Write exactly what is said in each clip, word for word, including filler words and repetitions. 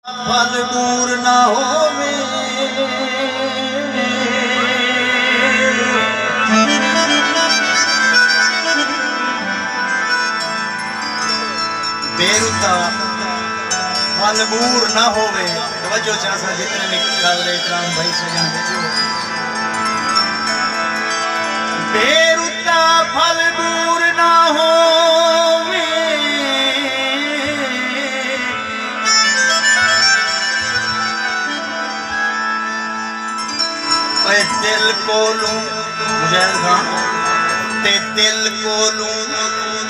پھل ٻور نہ ہووے۔ بے رتا پھل ٻور نہ ہووے۔ توجہ چاہساں جتنے بھی قابل احترام بھائی سجن بیٹھے ہو۔ بے رتا پھل ٻور نہ ہووے۔ اے دل کولوں، مجاہد خان، تے دل کولوں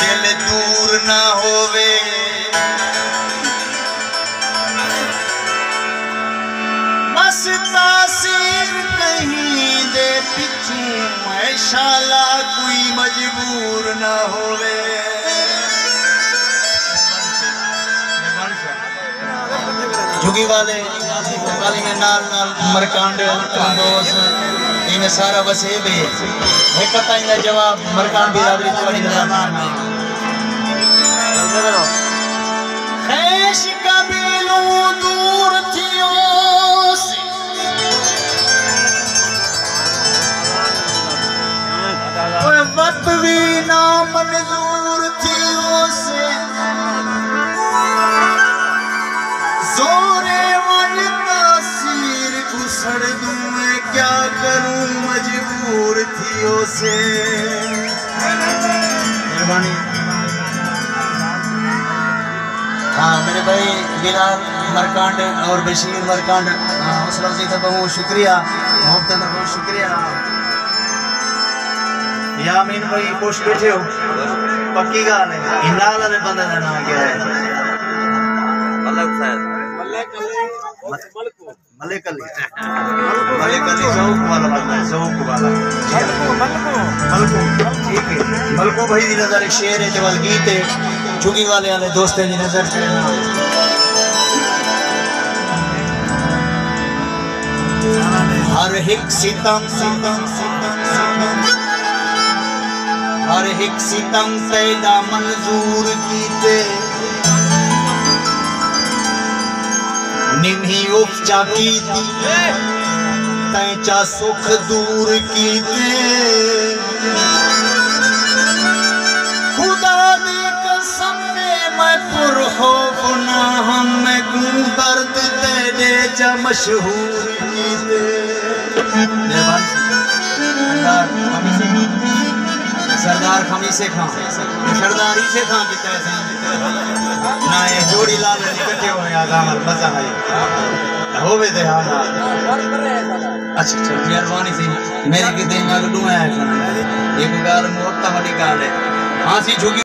دل دور نہ ہووے۔ بس تاثیر کہیں دے پچھوں اے شالا کوئی مجبور نہ ہووے۔ جھگی والے، والے میں نال نال مرکانڈ، کندوز، ایویں سارا وسیب ہے۔ ہک تائیں دا جواب مرکانڈ برادری تہاݙی نظر نال۔ خیش قبیلوں دور تھیوس، اوئے وت وی نامنظور تھیوس۔ زورے ونڄ تاثیر کوں سڑدوں میں کیا کروں مجبور تھیوسے۔ مہربانی۔ ہاں، میرے بھائی بلال مرکانڈ اور بشیر مرکانڈ، ہاں، حوصلہ افزائی دا بہت شکریہ، محبت دا بہت شکریہ۔ یامین بھائی خوش بیٹھے ہو؟ پکی ڳالھ ہے۔ ہنال والے بندے دا نام کیا ہے؟ ملک حسین۔ ملک علی۔ ملک علی ذوق والا بندہ ہے، ذوق والا۔ ملکو، ملکو۔ ملکو، ٹھیک ہے۔ ملکو بھائی دی نظر ایک شعر ہے، تے ول گیت ہے۔ جھگی والے والے دوستیں دی نظر کرنا۔ ہر ہک ستم، ستم، ستم، ستم، ہر ہک ستم تیݙا منظور کیتے۔ نمھی اف چا کیتی، تیں چا سکھ دور کیتے۔ خدا دی قسم اے میں پر خوف نہ ہم، میکوں درد تیݙے چا مشہور کیتے۔ مہربانی۔ سردار خمیسے خان۔ سردار خمیسے خان۔ سردار عیسے خان کیتا ہے۔ نہ، اے جوڑی لال علی کٹھے ہوئے آ، دامل مزہ آئی۔ ہووے تے ہاں نال۔ اچھا، اچھا، مہربانی سی۔ میری کیتے نال ݙوہیں آئے سن۔ ایک ڳالھ موت تاں وݙی ڳالھ ہے۔ ہاں سی جھگی